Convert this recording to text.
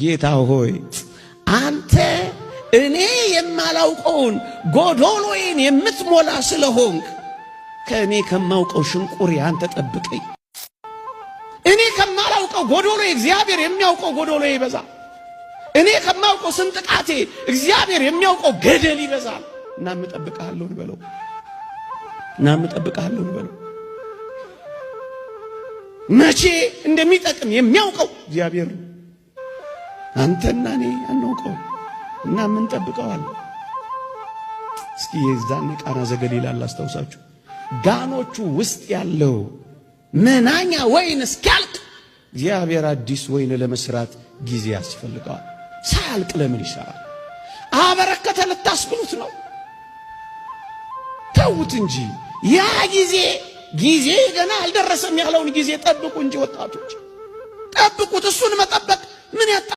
ጌታ ሆይ፣ አንተ እኔ የማላውቀውን ጎዶሎዬን የምትሞላ ስለሆንክ ከእኔ ከማውቀው ሽንቁሬ አንተ ጠብቀኝ። እኔ ከማላውቀው ጎዶሎ እግዚአብሔር የሚያውቀው ጎዶሎ ይበዛል። እኔ ከማውቀው ስንጥቃቴ እግዚአብሔር የሚያውቀው ገደል ይበዛል። እና እጠብቅሃለሁ እንበለው፣ እና እጠብቅሃለሁ እንበለው። መቼ እንደሚጠቅም የሚያውቀው እግዚአብሔር ነው። አንተና እኔ አናውቀው እና ምን ጠብቀዋል? እስኪ የዛኔ ቃና ዘገሊላ ላስታውሳችሁ። ጋኖቹ ውስጥ ያለው መናኛ ወይን እስኪያልቅ እግዚአብሔር አዲስ ወይን ለመስራት ጊዜ ያስፈልገዋል። ሳያልቅ ለምን ይሰራል? አበረከተ ልታስብሉት ነው? ተዉት እንጂ፣ ያ ጊዜ ጊዜ ገና አልደረሰም ያለውን ጊዜ ጠብቁ እንጂ ወጣቶች፣ ጠብቁት። እሱን መጠበቅ ምን ያጣ